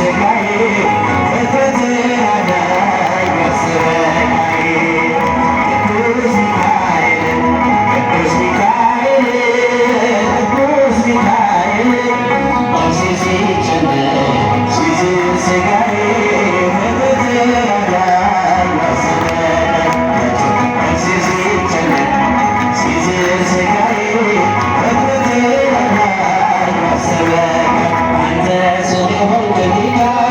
ስጋዬ ፍጥረት አዳኝ። ቅዱስ ሚካኤል፣ ቅዱስ ሚካኤል፣ ቅዱስ ሚካኤል፣ ነፍሴ ሲጨነቅ ሲዝል ስጋዬ ፍጥረት አዳኝ። ነፍሴ ሲጨነቅ ሲዝል ስጋዬ ፍጥረት አዳኝ። አንተ ስለሆንክ ጌታ።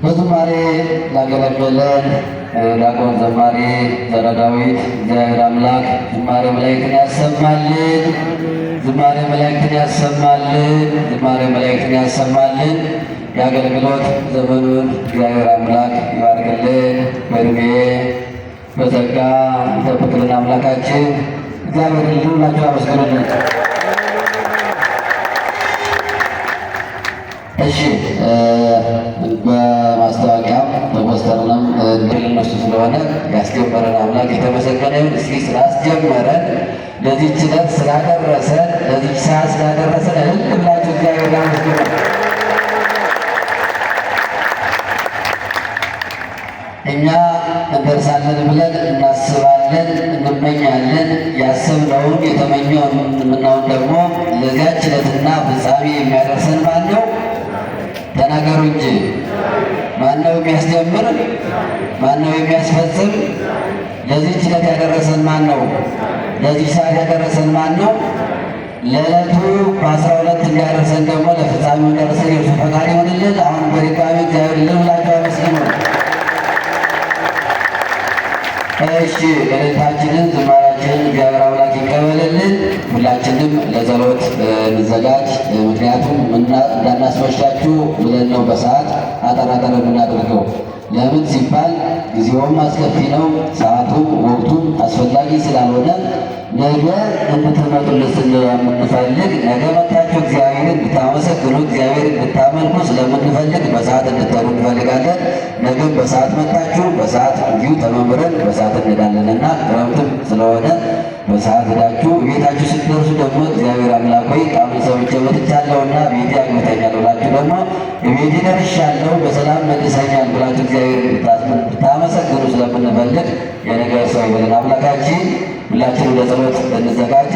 በዝማሬ ላገለገለን ዲያቆን ዘማሪ ዘረዳዊት እግዚአብሔር አምላክ ዝማሬ መላእክትን ያሰማልን፣ ዝማሬ መላእክትን ያሰማልን፣ ዝማሬ መላእክትን ያሰማልን። የአገልግሎት ዘመኑን እግዚአብሔር አምላክ ይባርክልን፣ በእድሜ በጸጋ ይጠብቅልን። አምላካችን እግዚአብሔር ሁላችሁ አመስግኑልን። እሺ፣ በማስታወቂያም በፖስተርንም እነሱ ስለሆነ ያስጀመረን አምላክ የተመሰገነ ይሁን። እስኪ ስላስጀመረን፣ ለዚህች ዕለት ስላደረሰን፣ ለዚህች ሰዓት ስላደረሰን እልል ብላችሁ እግዚአብሔር አመስግኑ። እኛ እንደርሳለን ብለን እናስባለን፣ እንመኛለን። ያሰብነውን የተመኘውን የምናውን ደግሞ ለዚያች ዕለትና ፍጻሜ የሚያደርሰን ማን ነው? ተናገሩ እንጂ። ማነው የሚያስጀምር? ማነው የሚያስፈጽም? ለዚህች ዕለት ያደረሰን ማን ነው? ለዚህ ሰዓት ያደረሰን ማን ነው? ለዕለቱ በ12 እንዲያደርሰን ደግሞ ለፍጻሜው እንዲያደርሰን የእርሱ ፈቃድ ይሆንልን። አሁን በድጋሚ እግዚአብሔር ልብላችሁ አመስግኑ። እሺ፣ እልልታችንን ዝማሬያችንን እግዚአብሔር አምላክ ይቀበልልን። ሁላችንም ለጸሎት እንዘጋጅ። ምክንያቱም እንዳናስመሻችሁ ብለን ነው በሰዓት አጠር አጠር የምናደርገው። ለምን ሲባል ጊዜውም አስከፊ ነው፣ ሰዓቱም ወቅቱም አስፈላጊ ስላልሆነ ነገ እንድትመጡልን ስለምንፈልግ፣ ነገ መጥታችሁ እግዚአብሔርን እንድታመሰግኑ፣ እግዚአብሔርን እንድታመልኩ ስለምንፈልግ በሰዓት እንድትጠሩ እንፈልጋለን። ነገም በሰዓት መጥታችሁ በሰዓት እንዲሁ ተመምረን በሰዓት እንሄዳለን እና ክረምትም ስለሆነ በሰዓት ሄዳችሁ ቤታችሁ ስትደርሱ ደግሞ እግዚአብሔር አምላክ ሆይ ቃሉን ሰምቼ መጥቻለሁና ቤቴ አግብተኛል ብላችሁ፣ ደግሞ ቤቴ ደርሻለሁ በሰላም መልሰኛል ብላችሁ እግዚአብሔር እንድታመሰግኑ ስለምንፈልግ የነገ ሰው ይበለን አምላካችን። ሁላችንም ለጸሎት እንዘጋጅ።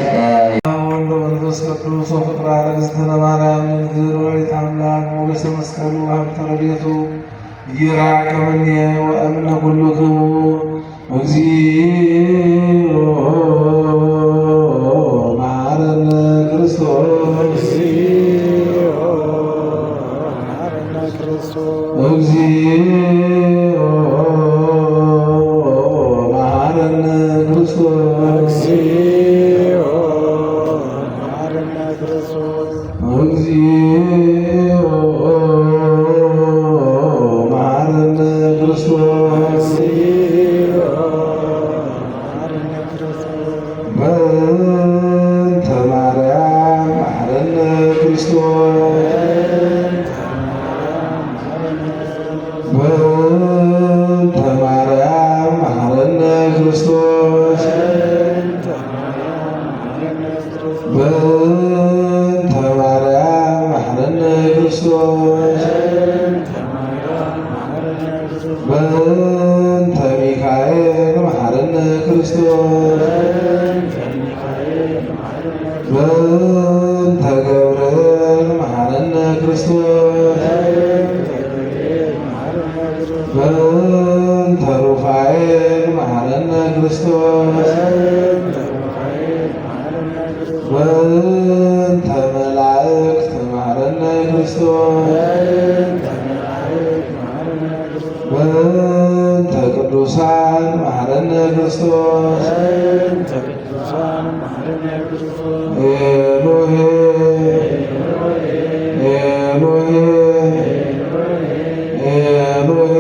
ወልድ ወመንፈስ ቅዱስ ወፍቅራ ለእግዝእትነ ማርያም ድንግል ወላዲተ አምላክ ሞገሰ መስቀሉ ሀብተ ረድኤቱ ይራቅ እምኔ ወእምነ ኩልክሙ። እግዚኦ መሐረነ ክርስቶስ፣ እግዚኦ መሐረነ ክርስቶስ፣ እግዚኦ መሐረነ ክርስቶስ። በእንተ ማርያም መሐረነ ክርስቶስ፣ በእንተ ማርያም መሐረነ ክርስቶስ፣ በእንተ ማርያም መሐረነ ክርስቶስ፣ በእንተ ሚካኤል መሐረነ ክርስቶስ፣ በእንተ ገብርኤል መሐረነ ክርስቶስ፣ በእንተ ሩፋኤል መሐረነ ክርስቶስ፣ በእንተ መላእክት መሐረነ ክርስቶስ፣ በእንተ ቅዱሳን መሐረነ ክርስቶስ። ኤሎሄ ኤሎሄ ኤሎሄ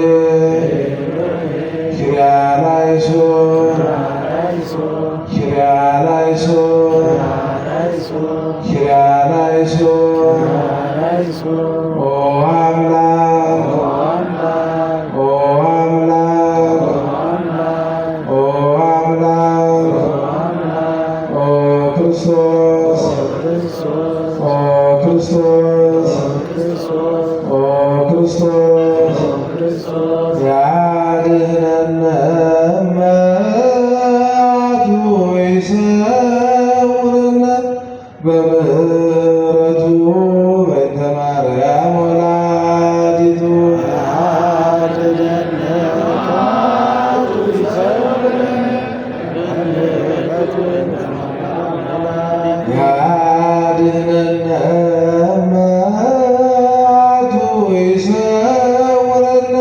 ኪርያላይሶን፣ ኪርያላይሶን፣ ኪርያላይሶን። ኦ አምላክ፣ ኦ አምላክ፣ ኦ አምላክ፣ ኦ ክርስቶስ፣ ኦ ክርስቶስ፣ ኦ ክርስቶስ፣ ያድኅነነ መዓቱ ይሰውረነ በምሕረቱ በእንተ ማርያም ወላዲቱ። ያድኅነነ መዓቱ ይሰውረነ።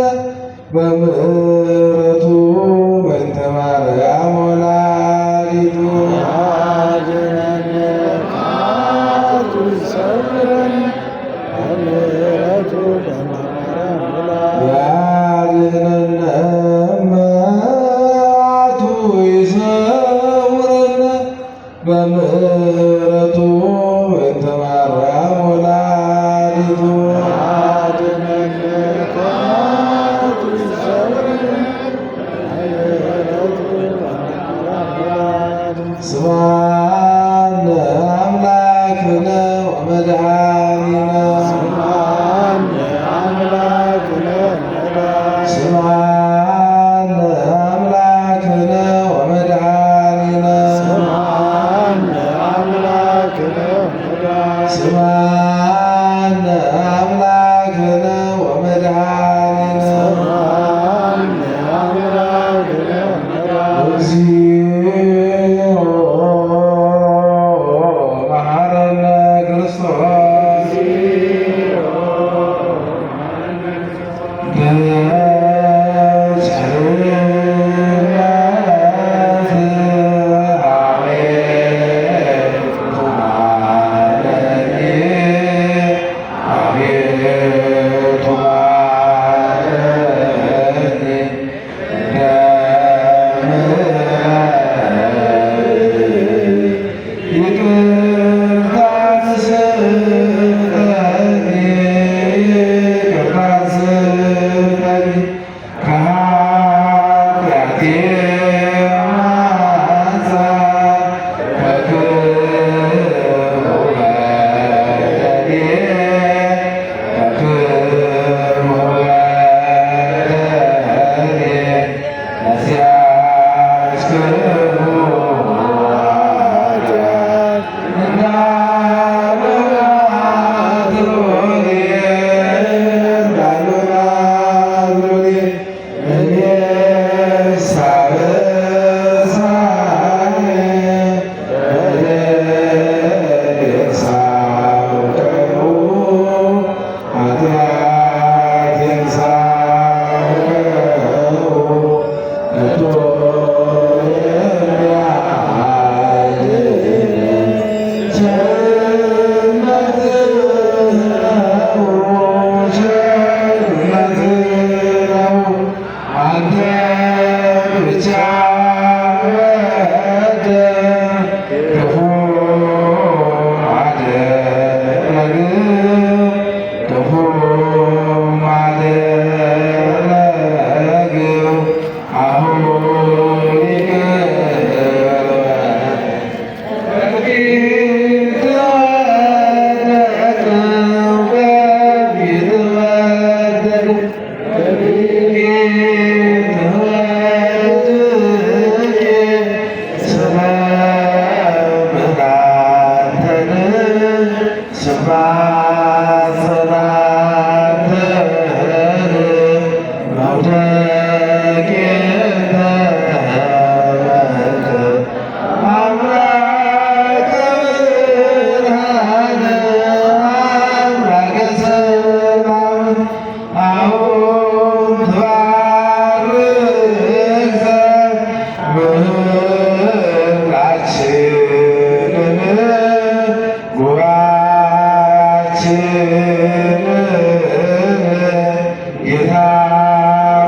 ጌታ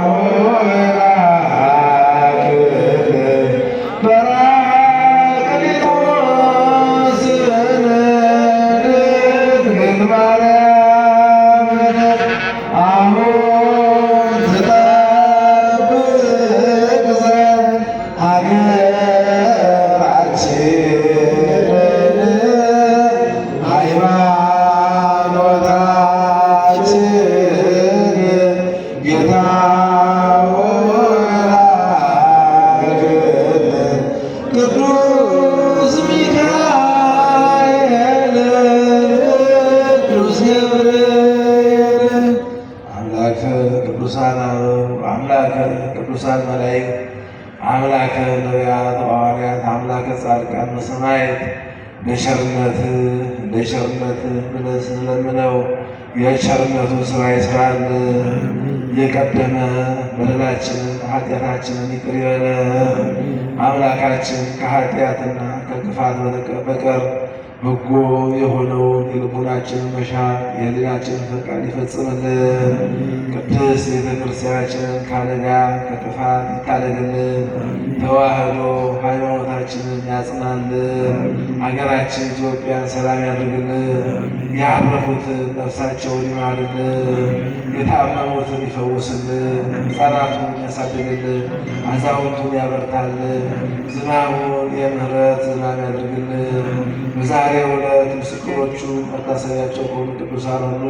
ሆይ ላክልን ጰራቅሊጦስን ድንግል ማርያምን አሁን ትጠብቅ ዘንድ ሀገራችንን ሃይማኖታችንን ጌታ ሆይ ላክልን ቅዱስ ሚካኤል ቅዱስ ገብርኤል አምላከ ቅዱሳን አበው አምላከ ቅዱሳን መላእክት አምላከ ነቢያት ሐዋርያት አምላከ ጻድቃን ወሰማዕት በቸርነት እንደ ቸርነት ብለን ስንለምነው የቸርነቱን ስራ ይስራል። የቀደመ በደላችንን ኃጢአታችንን ይቅር ይበለን። አምላካችን ከኃጢአትና ከክፋት በቀር በጎ የሆነውን የልቡናችንን መሻት የሕሊናችንን ፈቃድ ይፈጽምልን። ቅድስት ቤተ ክርስቲያናችንን ከአደጋ ከጥፋት ይታደግልን። ተዋህዶ ሃይማኖታችንን ያጽናልን። ሀገራችን ኢትዮጵያን ሰላም ያድርግልን። ያረፉትን ነፍሳቸውን ይማርልን። የታመሙትን ይፈውስልን። ሕፃናቱን ያሳድግልን። አዛውንቱን ያበርታልን። ዝናቡን የምህረት ዝናብ ያድርግልን። በዛሬው ዕለት ምስክሮቹ መታሰቢያቸው ከሆኑ ቅዱሳን ሁሉ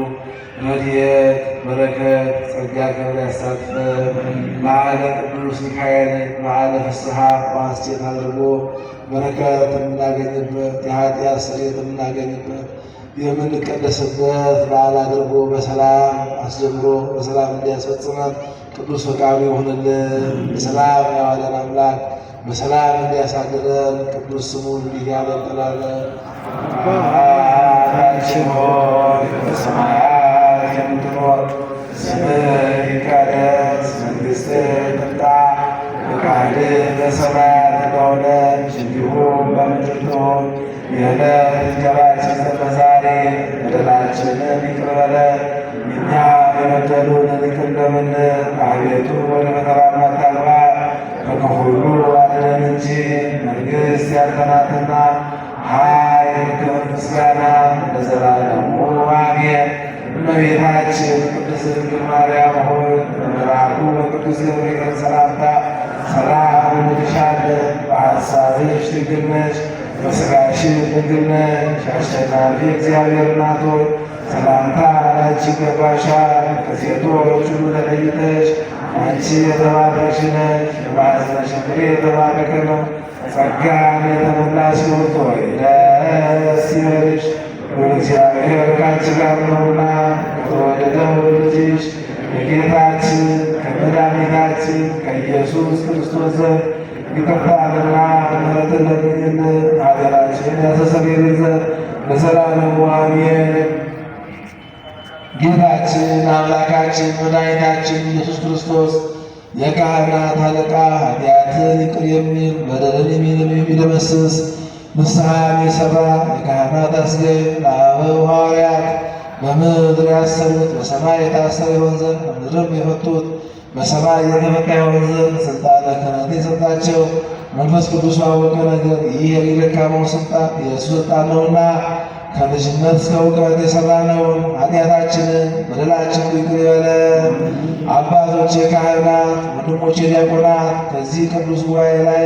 ረድኤት፣ በረከት፣ ጸጋ፣ ክብር ያሳትፈን። በዓለ ቅዱስ ሚካኤልን በዓለ ፍስሐ ወሐሴት አድርጎ በረከት የምናገኝበት የኃጢአት ስርየት የምናገኝበት የምንቀደስበት በዓል አድርጎ በሰላም አስጀምሮ በሰላም እንዲያስፈጽመን ቅዱስ ፈቃዱ ይሁንልን። በሰላም ያዋለን አምላክ በሰላም እንዲያሳድረን ቅዱስ ስሙን እንዲህ ያለ እንጠራለን። አባታችን ሆይ በሰማያት የምትኖር፣ ስምህ ይቀደስ፣ መንግሥትህ ትምጣ፣ ፈቃድህ በሰማያት እንደሆነች እንዲሁም በምድር ትሁን። የዕለት እንጀራችንን ስጠን ዛሬ፣ በደላችንን ይቅር በለን እኛም የበደሉንን ይቅር እንደምንል፣ አቤቱ ወደ ፈተና አታግባን ከክፉ ሁሉ አድነን እንጂ መንግሥት ያንተ ናትና፣ ኃይል፣ ክብር፣ ምስጋና ለዘላለሙ አሜን። እመቤታችን ቅድስት ድንግል ማርያም ሆይ በመልአኩ በቅዱስ ገብርኤል ሰላምታ ሰላም እንልሻለን። በሐሳብሽ ድንግል ነሽ፣ በሥጋሽም ድንግል ነሽ። አሸናፊ እግዚአብሔር እናት ሆይ ሰላምታ ላንቺ ይገባሻል። ከሴቶች ሁሉ ተለይተሽ አንቺ የተባረክሽ ነሽ፣ የማኅፀንሽ ፍሬ የተባረከ ነው። ጸጋን የተመላሽ ክብርት ሆይ ደስ ይበልሽ፣ ልዑል እግዚአብሔር ከአንቺ ጋር ነውና ከተወደደው ልጅሽ ከጌታችን ከመድኃኒታችን ከኢየሱስ ክርስቶስ ዘንድ ይቅርታንና ምሕረትን ለምኝልን ኃጢአታችንን ያስተሰርይልን ዘንድ ለዘላለሙ አሜን። ጌታችን አምላካችን መድኃኒታችን ኢየሱስ ክርስቶስ የካህናት አለቃ ኃጢአትን ይቅር የሚል በደልን የሚደመስስ ንስሐን የሰራ የካህናት አስገኝ ለአበው ሐዋርያት በምድር ያሰሩት በሰማይ የታሰረ ይሆን ዘንድ በምድርም የፈቱት በሰማይ የተፈታ ይሆን ዘንድ ስልጣነ ክህነት የሰጣቸው መንፈስ ቅዱስ ባወቀ ነገር ይህ የደካማው ስልጣን የእርሱ ስልጣን ነውና ከልጅነት እስከ እውቀት የሠራነውን ኃጢአታችንን በደላችንን ይቅር ይበለን። አባቶቼ ካህናት፣ ወንድሞቼ ዲያቆናት፣ ከዚህ ቅዱስ ጉባኤ ላይ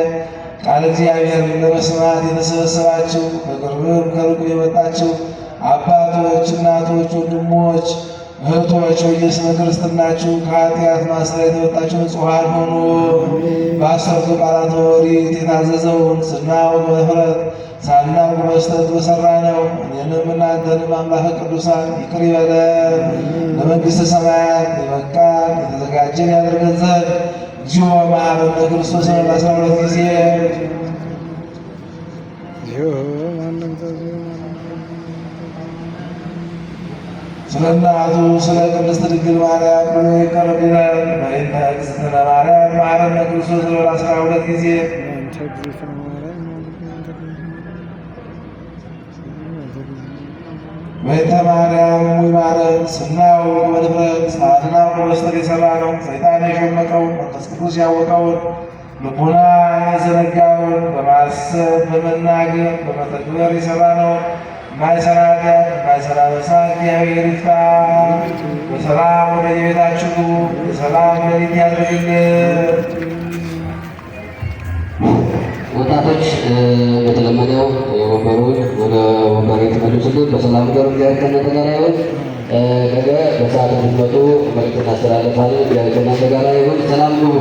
ቃለ እግዚአብሔር ለመስማት የተሰበሰባችሁ ከቅርብም ከሩቅ የመጣችሁ አባቶች፣ እናቶች፣ ወንድሞች፣ እህቶች በየስመ ክርስትናችሁ ከኃጢአት ማሰሪያ የተወጣችሁ ንጹሐን ሆኑ። በአሰርቱ ቃላት ኦሪት የታዘዘውን ስናውቅ በኅብረት ሳናውቅ በስተት በሠራነው እኔንም እናንተንም አምላከ ቅዱሳን ይቅር ይበለን። ለመንግሥተ ሰማያት የበቃን የተዘጋጀን ያደርገን ዘንድ እግዚኦ መሐረነ ክርስቶስ 12 ጊዜ። ስለ እናቱ ስለ ቅድስት ድንግል ማርያም ብሎ ይቅር ይበለን። በእንተ እግዝእትነ ማርያም መሐረነ ክርስቶስ 12 ጊዜ። በእንተ ማርያም ይማረን። ስናውቅ በድፍረት ሳናውቅ በስተት የሰራነውን ሰይጣን የሸመቀውን መንፈስ ቅዱስ ያወቀውን ልቡና የዘነጋውን በማሰብ በመናገር በመተግበር የሰራነውን የማይሰራ ኃጢአት የማይሰራ በሳ እግዚአብሔር ይፍታ። በሰላም ወደ የቤታችሁ ግቡ። በሰላም ሌሊት ያድርግልን። ወጣቶች እንደተለመደው ወንበሩን ወደ ወንበሩ የተመልሱልን። በሰላም ገሩ። እግዚአብሔር ከእናንተ ጋር ይሁን። ነገ በሰዓት እንድትመጡ መልዕክት እናስተላልፋለን። እግዚአብሔር ከእናንተ ጋር ይሁን። ሰላም ግቡ።